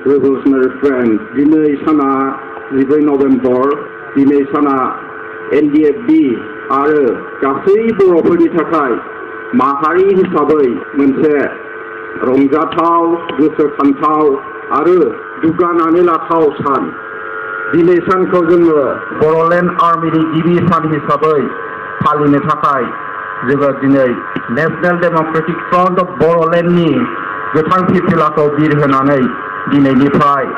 revolutionary friends. Dinay sana 12 November. Dinay sana NDFB आरो गासै बर'फोरनि थाखाय माहारि हिसाबै मोनसे रंजाथाव गोसोखांथाव आरो दुगानानै लाथाव सान दिनै सानखौ जोङो बर'लेण्ड आर्मिनि गिबि सान हिसाबै फालिनो थाखाय जोङो दिनै नेशनेल डेम'क्रेटिक फ्रन्ट अफ बर'लेण्डनि गोथां फिरफिलाखौ बिरहोनानै दिनैनिफ्राय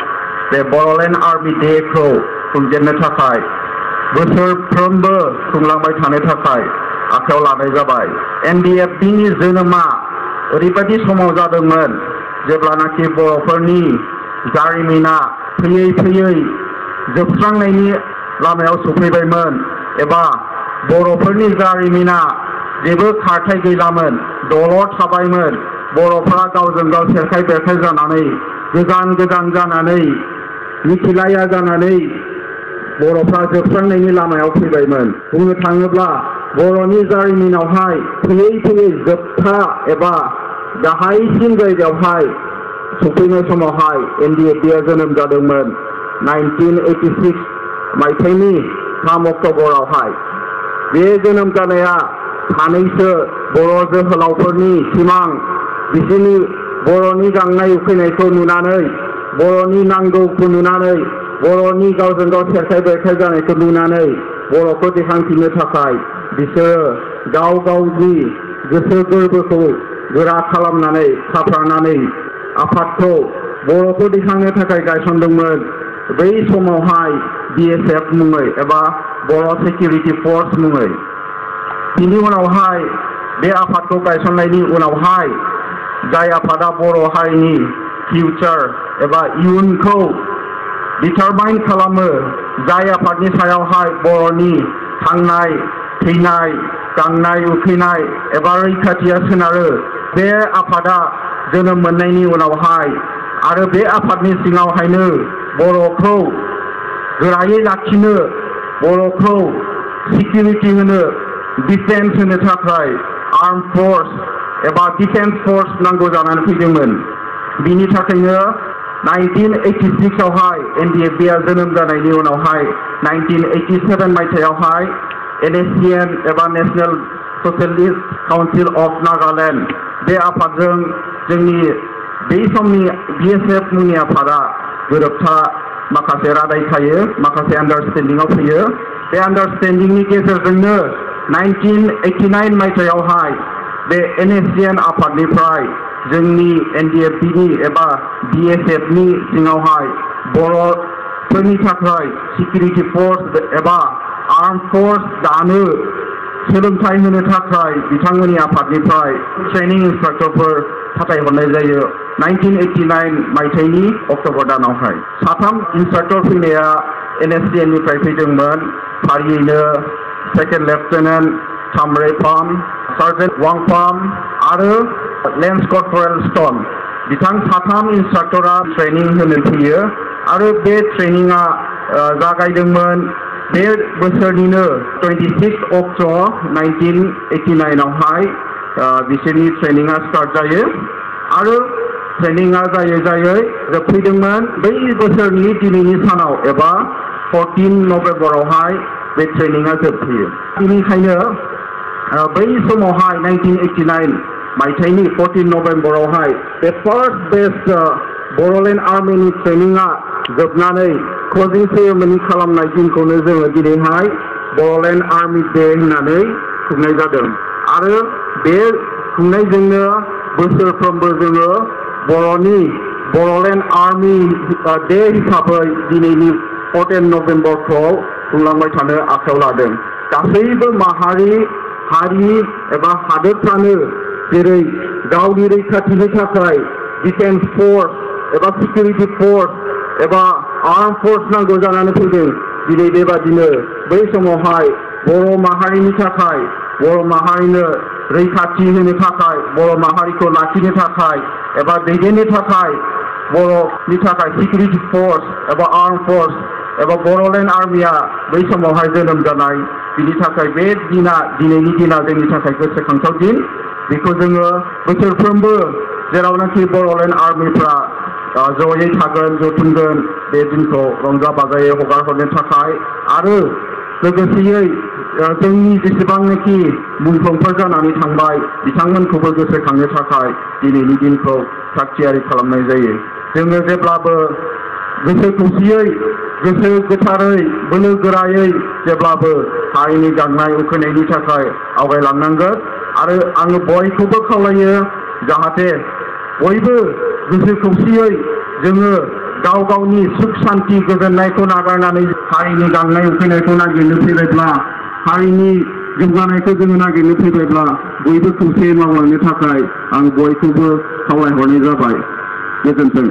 बे बर'लेण्ड आर्मि डेखौ खुंजेननो थाखाय बोसोरफ्रोमबो खुंलांबाय थानो थाखाय आखायाव लानाय जाबाय। एनडिएफबिनि जोनोमा ओरैबायदि समाव जादोंमोन जेब्लानाखि बर'फोरनि जारिमिना फैयै फैयै जोबस्रांनायनि लामायाव सफैबायमोन एबा बर'फोरनि जारिमिना जेबो खारथाय गैलामोन, दलर थाबायमोन। बर'फोरा गावजों गाव सेरखाय बेरखाय जानानै गोजान गोजान जानानै मिथिलाया जानानै बर'फ्रा जोबस्रांनायनि लामायाव फैबायमोन। बुंनो थाङोब्ला बर'नि जारिमिनावहाय फैयै फैयै जोबथा एबा गाहायसिन जायगायावहाय सफैनाय समावहाय एनडिएफबिआ जोनोम जादोंमोन 1986 मायथाइनि 3 अक्ट'बरावहाय। बे जोनोम जानाया सानैसो बर' जोहोलावफोरनि सिमां, बिसोरनि बर'नि गांनाय उखैनायखौ नुनानै, बर'नि नांगौखौ नुनानै, बर'नि गावजों गाव सेरखाय बेरखाय जानायखौ नुनानै बर'खौ देखांफिननो थाखाय बिसोरो गाव गावनि गोसो गोरबोखौ गोरा खालामनानै खाफ्रानानै आफादखौ बर'खौ देखांनो थाखाय गायसनदोंमोन। बै समावहाय BSF मुङै एबा बर' सिकिउरिटि फर्स मुङै। बिनि उनावहाय बे आफादखौ गायसननायनि उनावहाय जाय आफादा बर' हारिनि फिउचार एबा इयुनखौ डिटारमाइन खालामो, जाय आफादनि सायावहाय बर'नि थांनाय थैनाय, गांनाय उखैनाय एबा रैखाथिया सोनारो, बे आफादा जोनोम मोननायनि उनावहाय आरो बे आफादनि सिङावहायनो बर'खौ गोरायै लाखिनो, बर'खौ सिकिउरिटि होनो, डिफेन्स होनो थाखाय आर्म फर्स एबा डिफेन्स फर्स नांगौ जानानै फैदोंमोन। बिनि थाखायनो 1986 आवहाय एनडिएफबिआ जोनोम जानायनि उनावहाय 1987 मायथाइयावहाय NSCN एबा नेशनेल ससियेलिस्ट काउन्सिल अफ नागालेण्ड बे आफादजों जोंनि बै समनि BSF मुंनि आफादा गोरोबथा माखासे रादाय थायो, माखासे आन्डारस्टेन्डिंआव फैयो। बे आन्डारस्टेन्डिंनि गेजेरजोंनो 1989 मायथाइयावहाय बे NSCN आफादनिफ्राय जोंनि एनडिएफबिनि एबा BSFनि सिङावहाय बर'फोरनि थाखाय सिकिउरिटि फर्स एबा आर्म फर्स दानो सोलोंथाइ होनो थाखाय बिथांमोननि आफादनिफ्राय ट्रेनिं इन्सट्राक्टरफोर फाथायहरनाय जायो 1989 मायथाइनि अक्ट'बर दानावहाय। 3 इन्सट्राक्टर फैनाया NSCNनिफ्राय फैदोंमोन, फारियैनो सेकेन्ड लेफ्टेनेन्ट थामरे पाम, सार्जेन्ट वांपाम आरो लेन्स कर्परेल स्टन। बिथां 3 इन्सट्राक्टरा ट्रेनिं होनो फैयो आरो बे ट्रेनिंआ जागायदोंमोन बे बोसोरनिनो 26 अक्ट' 1989 आवहाय बिसोरनि ट्रेनिंआ स्टार्ट जायो आरो ट्रेनिंआ जायै जायै जोबफैदोंमोन बै बोसोरनि दिनैनि सानाव एबा 14 नभेम्बरावहाय बे ट्रेनिंआ जोबफैयो। बेनिखायनो बै समावहाय 1989 मायथाइनि 14 नभेम्बरावहाय बे फार्स्ट बेस्ट बर'लेण्ड आर्मिनि ट्रेनिंआ जोबनानै क्लजिं सेरेमनि खालामनाय दिनखौनो जोङो दिनैहाय बर'लेण्ड आर्मि डे होननानै खुंनाय जादों आरो बे खुंनायजोंनो बोसोरफ्रोमबो जोङो बर'नि बर'लेण्ड आर्मि डे हिसाबै दिनैनि 14 नभेम्बरखौ खुंलांबाय थानो आखायाव लादों। गासैबो माहारि, हारि एबा हादोरफ्रानो जेरै गावनि रैखाथिनि थाखाय डिफेन्स फर्स एबा सिकिउरिटि फर्स एबा आर्म फर्स नांगौ जानानै फैदों, दिनै बेबादिनो बै समावहाय बर' माहारिनि थाखाय, बर' माहारिनो रैखाथि होनो थाखाय, बर' माहारिखौ लाखिनो थाखाय एबा दैदेननो थाखाय बर'नि थाखाय सिकिउरिटि फर्स एबा आर्म फर्स एबा बर'लेण्ड आर्मिया बै समावहाय जोनोम जानाय। बिनि थाखाय बे दिना, दिनैनि दिना जोंनि थाखाय गोसोखांथाव दिन। बेखौ जोङो बोसोरफ्रोमबो जेरावनाखि बर'लेण्ड आर्मिफ्रा जयै थागोन जथुमगोन बे दिनखौ रंजा बाजायै हगार हरनो थाखाय आरो लोगोसेयै जोंनि जेसेबांनाखि मुंख्लंफोर जानानै थांबाय बिथांमोनखौबो गोसोखांनो थाखाय दिनैनि दिनखौ थागथियारि खालामनाय जायो। जोङो जेब्लाबो गोसो खौसेयै गोसो गोथारै बोलो गोरायै जेब्लाबो हारिनि गांनाय उखैनायनि थाखाय आवगायलांनांगोन आरो आङो बयखौबो खावलायो जाहाथे बयबो गोसो खौसेयै जोङो गाव गावनि सुख शान्ति गोजोननायखौ नागारनानै हारिनि गांनाय उखैनायखौ नागिरनो फैबायब्ला हारिनि जौगानायखौ जोङो नागिरनो फैबायब्ला बयबो खौसेयै मावलांनो थाखाय आं बयखौबो खावलायहरनाय जाबाय। गोजोन्थों।